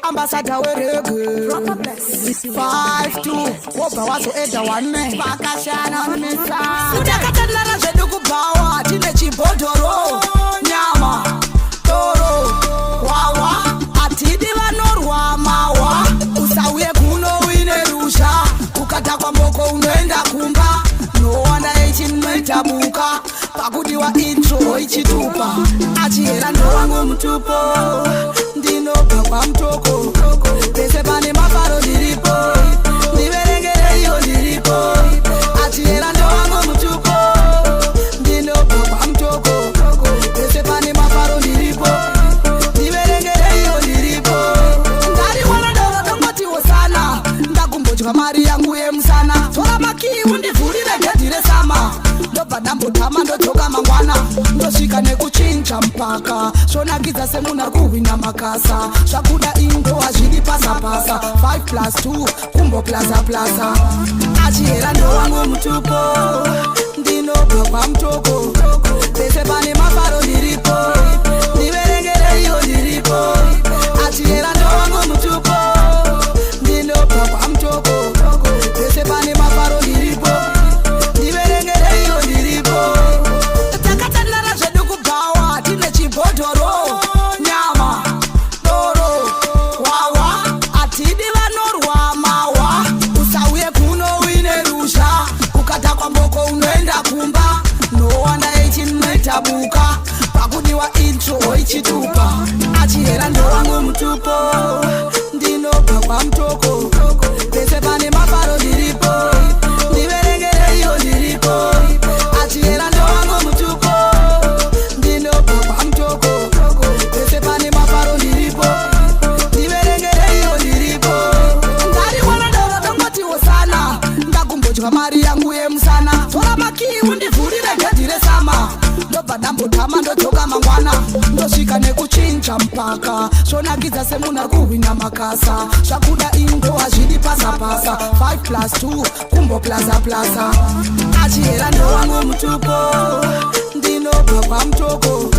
Ambassador wereggae 5 2 wobva wazoedha 1 pakashana. Takatandara zvedu kubhawa, tine chibhodhoro, nyama, doro, wawa. Hatidi vanorwa mawa. Usauye kuno uine rusha, ukatakwa mboko unoenda kumba. Nowana ichinoitabuka pakudiwa intro ichitupa. Achihera ndowangu mutupo, ndinobva kwaMutoko. Pese pane mafaro ndiripo, ndiverengereiwo ndiripo. Achihera ndowangu mutupo, ndinobva kwaMutoko. Pese pane mafaro ndiripo, ndiverengereiwo ndiripo. Ndariwana doro tongotiwo sana, ndakumbodya mari yangu yemusana. Tora makii undivhurire gedhi resama. Ndobva ndambotama, ndodzoka mangwana. Ndosvika nekuchinja mpaka zvonakidza semunhu ari kuhwina makasa. Zvakuda indo hazvidi pasapasa. 5 plus 2 kumbo plaza plaza. Achihera ndowangu mutupo, ndinobva kwaMutoko. Pese pane mafaro ndiripo, ndiverengereiwo ndiripo. Achihera ndowangu mutupo, ndinobva kwaMutoko. Pese pane mafaro ndiripo, ndiverengereiwo ndiripo. Takatandara zvedu kubhawa, tine chibhodhoro, nyama, doro, wawa. Hatidi vanorwa mawa. Usauye kuno uine rusha, ukatakwa mboko unoenda kumba. Nowana ichinoitabuka pakudiwa intro ichitupa. Achihera ndowangu mutupo, ndinobva kwaMutoko. Pese pane mafaro ndiripo, ndiverengereiwo ndiripo. Achihera ndowangu mutupo, ndinobva kwaMutoko. Pese pane mafaro ndiripo, ndiverengereiwo ndiripo. Ndariwana doro tongotiwo sana, ndakumbodya mari yangu yemusana. Tora makii undivhurire gedhi resama. Ndobva ndambotama, ndodzoka mangwana. Ndosvika nekuchinja mpaka zvonakidza semunhu ari kuhwina makasa. Zvakuda indo hazvidi pasapasa. 5 plus 2 kumbo plaza plaza. Achihera ndowangu mutupo, ndinobva kwaMutoko.